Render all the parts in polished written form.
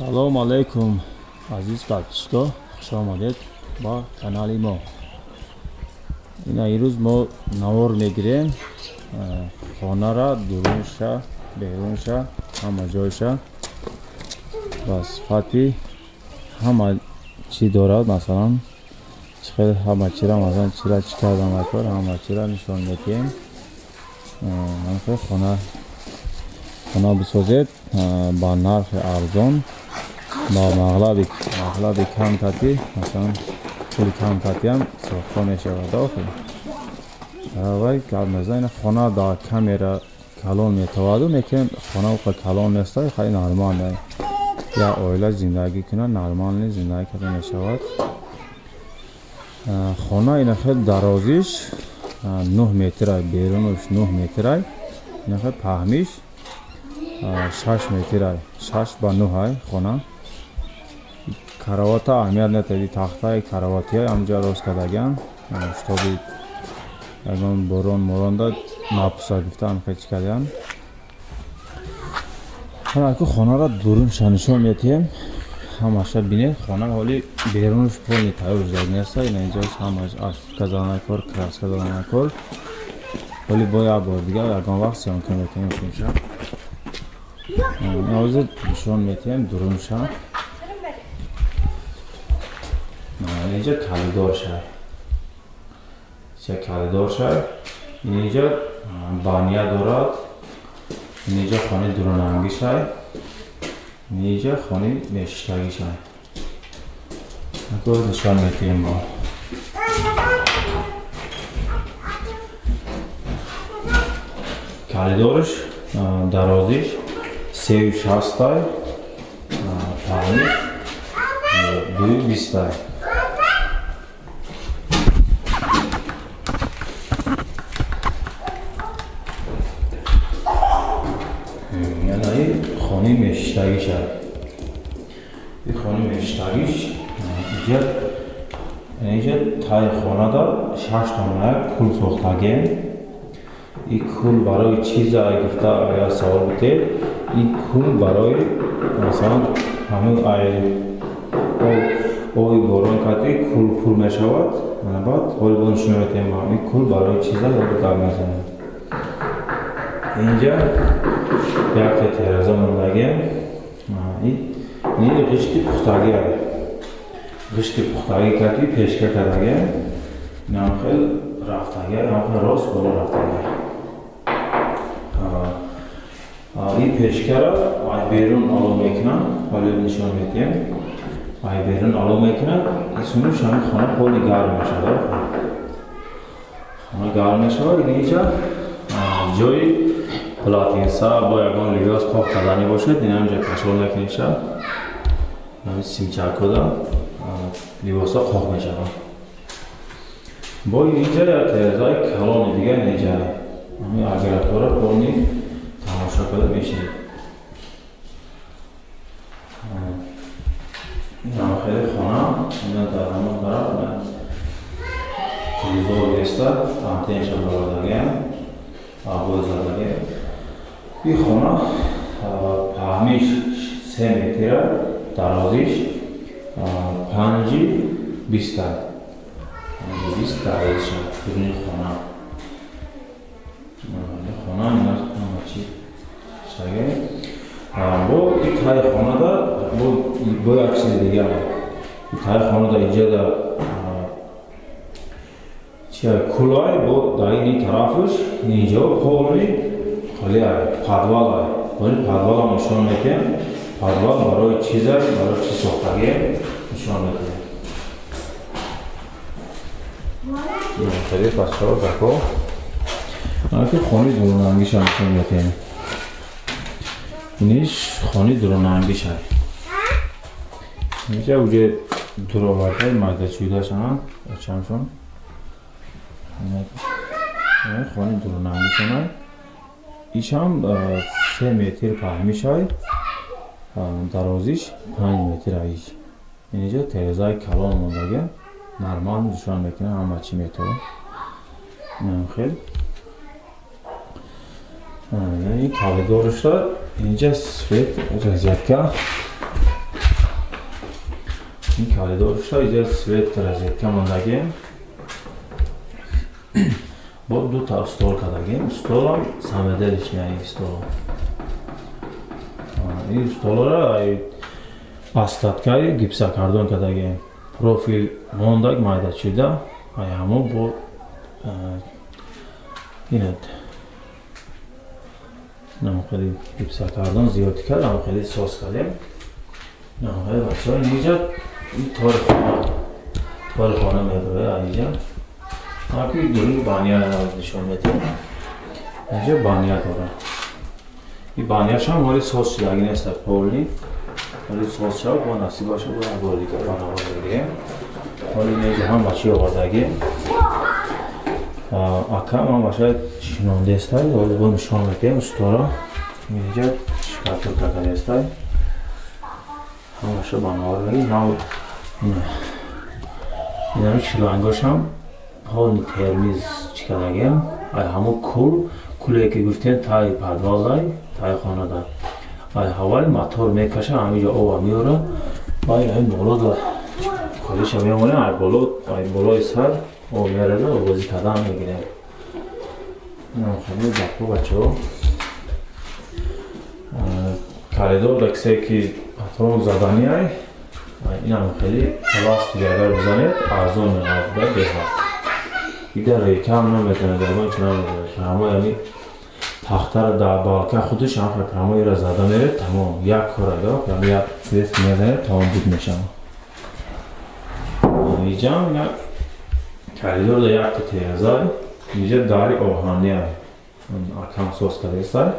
Салом алейкум, азиз подписчико, хуш омадед ба канали мо. Ина ирӯз мо навор мегирем хонара, дурунша, берунша, ҳама ҷойша ба сифати ҳама чӣ дорад, масалан чӣ хел ҳама чира, масалан чира чӣ кардан накор, ҳама чира нишон медиҳем. Ҳамхел хона бисозед ба нархи арзон, ба мағлаби кам кати, масалан пули кам катиам сохта мешавад. Охир вай гап мезанад, хона дар камера калон метаваду, лекин хона уқа калон неста, хеле нормале. Я оила зиндагӣ кунад, нормални зиндагӣ карда мешавад. Хона ина хел дарозиш 9 метр, берунаш 9 метр, ина хел паҳмиш 6 метр, 6 ба 9 хона. Каравата аҳамият надоди, тахтаи караватия ҳамҷа рост кардаган, шитоби ягон борон моронда напуса гуфтан хеч кардаган. Ҳанаку хонара дурунша нишон медиҳем, ҳамаша бинед. Хона ҳоли берунаш полни тайёр шуда неста, ина инҷош ҳамаш асфка заданакор, краска заданакор. Ҳоли бо як бор дигар ягон вақт съёмка мекунем шунша. Ҳозир нишон медиҳем дурунша. Инҷа калидор шай, инҷа калидор шай, инҷа баня дорад, инҷа хонаи дурунангӣ шай, инҷа хонаи мешиштагӣ шай. Акор нишон медиҳем мо. Калидорш дарозиш 3,60, паҳниш 2,20. Хонаи мешиштагиш аст. Ин хонаи мешиштагиш инҷа таи хонада 6 тона кул сохтагем. Ин кул барои чиза гуфта агар савол бутед, ин кул барои масалан ҳамун оби борон кати кул пур мешавад. Баъд ҳоли бо нишон медиҳем ин кул барои чиза гап мезанем. Инҷа якта тераза мондагем. Ин ғишти пухтагӣ аст. Ғишти пухтагӣ кати пешка кардагем. Инам хел рафтагӣ, инам хел рост боло рафтагӣ. Ин пешкара ай берун оло мекунам, ҳоло нишон медиҳем. Ай берун оло мекунам, ин сунуш ҳамин хона поли гарм мешавад. Хона гарм мешавад. Инҷа ҷои платинса бо ягон либос пок карданӣ бошад, ин ҳамҷа кашол мекуниша, ҳамин симчакода либосҳо қоқ мешаванд. Бо инҷа як терезаи калони дигар инҷа ҳамин агрегатора полни тамошо карда мешавед. Ин ҳам хеле хона, ина дар ҳамон тараф телевизор неста, антенша бародагиам, абои задагиам. Ин хона паҳмиш 3 метр, дарозиш 5,20, 5,20 дарозиш дуруни хона. Хона ина ҳама чи шаге. Бо ин таи хонада бо як чизи дигар. Ин таи хонада инҷа кулай бо дар ини тарафаш инҷо полни холӣ подвал. Боли подвалам нишон медиҳем. Подвал барои чиза, барои чӣ сохтагием нишон медиҳем. Хеле бачаҳо зако. Анаки хонаи дурунангишам нишон медиҳем. Иниш хонаи дурунангиш аст. Инҷа уҷе дуровардаи майдачӯдашам, очамшон. Хонаи дурунангишон аст. Ишам 3 метр паҳмишай, дарозиш 5 метр иш. Инҷа терезаи калон мондага, нормал нишон мекунад ҳама чӣ метавон. Хел. Ин коридорашда инҷа свет, розетка. Ин коридорша иҷа свет розетка мондагем. Бо дута стол кардагем. Столам самоделишный стол. Ин столора остаткаи гипсокартон кардагем. Профил мондаг майда чида. Ай ҳамон бо инат нам хеле гипсокартон зиёд кард, ам хеле соз кардем. Нам хеле бачаҳо инҷа тори хона мебарояд инҷа. Аки дуруни баня нишон медиҳем. Инҷа баня дорад. Ин баняшам ҳоли соз шудаги нест, полни. Ҳоли соз шавад, бо насиб бошад, бо як бори дигар ба навор мегирем. Ҳоли инҷа ҳам бачаи овардагӣ. Акам ҳам бачаи шинондестай, ҳоли бо нишон медиҳем устора. Инҷа шкатулка кардестай. Ҳамаша ба навор мегирем. Нав инами шлангошам полни термиз чӣ кардагем. Ай ҳамон куле ки гуфтем таи подвалдай, таи хонада. Ай ҳавай мотор мекаша, ҳаминҷо ова меора. Ай ай боло да холиша мемонем, ай боло, ай болои сар об мереза, обозӣ кардан мегирем. Инам хеле гапо бачаҳо. Коридор да кисе ки патрон задани ай, инам хеле пластик агар бизанед арзон меғалтад беҳад. Ида рекам наметавонад, ягон чи наметавонад. Прямой ҳами тахтара дар балка худаш ҳам прямойро зада меред, тамом. Як корага, прям як свет мезанед, тамом буд мешавад. Иҷам ина коридор да якта тиреза, иҷа дари оҳанӣ ай. Акам соз кардестай.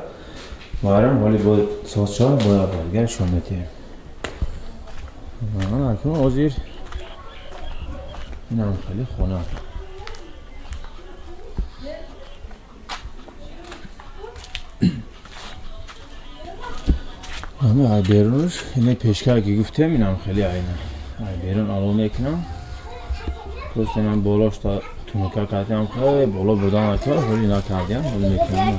Байрам ҳоли бояд соз шавад, бояд бор дигар нишон медиҳем. Акун ҳозир инам хеле хона. Ҳама ай берунаш, ина пешкар ки гуфтем, инам хеле айна. Ай берун ало мекунам. Просто инам болош та тунука кардем, хеле боло бурдан акар, ҳоли ина кардем, ҳоли мекунам.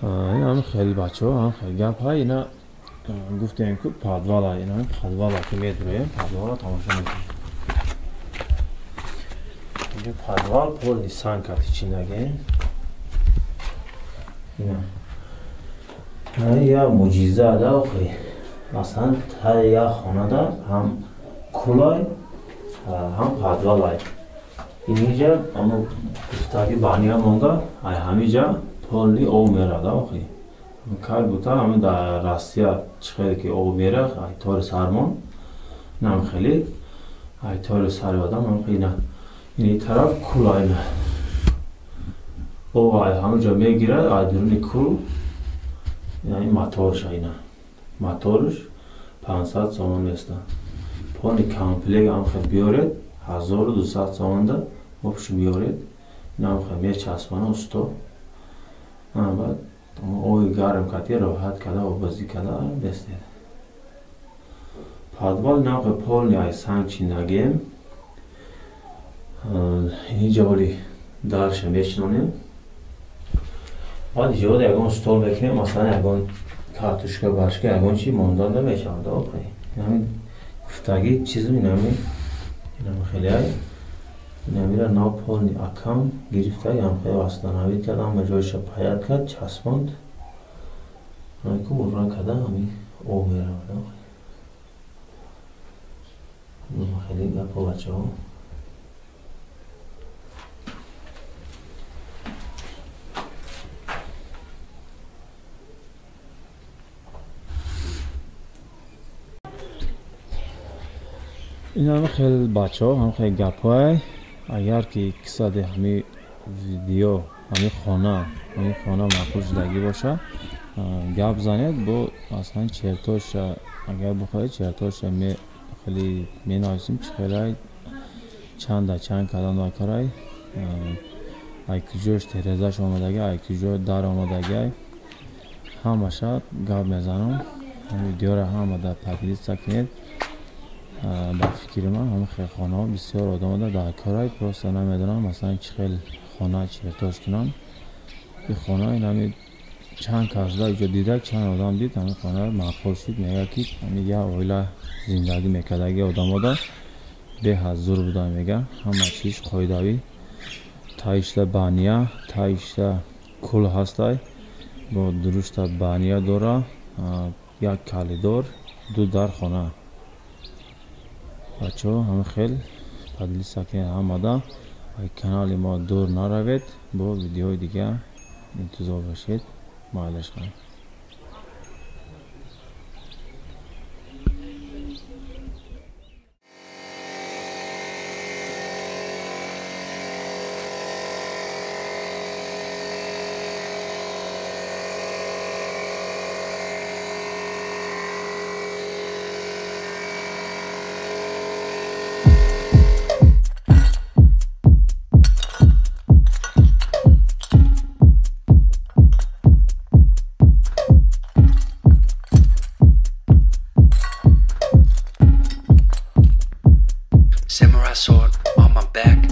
Инам хеле бачаҳо, ҳам хеле гап ҳай, ина гуфтем ки подвала, ина подвала ки медуроем, подвала тамошо мекунем. Инҷо подвал полни санг кати чинагем. Ина як мӯъҷиза да охи. Масалан, ҳар як хонада ҳам кулай, ҳам подвалай. Инҷа ҳамо гуфтаги баня монда, ай ҳамиҷа полни об мерад охи. Кар бута ҳами дар Россия чӣ хеле ки об мерад, ай тори сармон, инам хеле ай тори сари одам ҳам ина. Ини тараф кулай на. Об ай ҳамаҷо мегирад, ай дуруни кул, ин моторш ина. Моторш 500 сомон неста. Полни комплект ҳам хел биёред, 1200 сомонда обшу биёред. Инам хел мечаспона усто. Баъд оби гарм кати роҳат карда, оббозӣ карда бестед. Подвал инам хел полни ай санг чинагем. Инҷа ҳоли дарша мечинонем. Баъд иҷода ягон стол мекунем, масалан ягон картошка, башка ягон чи монда намешавад охи. Инами гуфтагӣ чизм инами хеле ай. Инамира нав полни акам гирифта, ям хеле восстановить кард, ҳама ҷойша паят кард, часпонд. Ку урра карда ҳами об меравад охи. Хеле гапо бачаҳо. Инам хел бачаҳо, ҳам хел гапҳое. Агар ки кисади ҳами видео, ҳами хона маъқул шудагӣ боша, гап занед, бо аслан чертоша, агар бихоҳед чертоша хеле менависем, чӣ хелай, чанда чанд кадам дакарай, ай куҷош терезаш омадаги, ай куҷо дар омадаги, ҳамаша гап мезанам. Видеоро ҳама дар поделиться кунед. Ба фикри ман ҳама хел хонаҳо бисёр одамода дар корай, просто намедонам масалан чӣ хел хона чертош кунам. Ин хона инами Чанд кас да иҷо дида, чанд одам дид, ҳамин хона маъқул шуд. Мега ки ҳамин як оила зиндагӣ мекардаги одамода беҳад зур буда, мега ҳама чиз қоидавӣ, таишта бания, таишта кул ҳастай, бо дурушта бания дора, як калидор, ду дар хона. Бачаҳо, ҳамин хел поделиться кунед ҳамада. Канали мо дур наравед, бо видеои дига интизор бошед. Майлаш хай. Samurai sword on my back.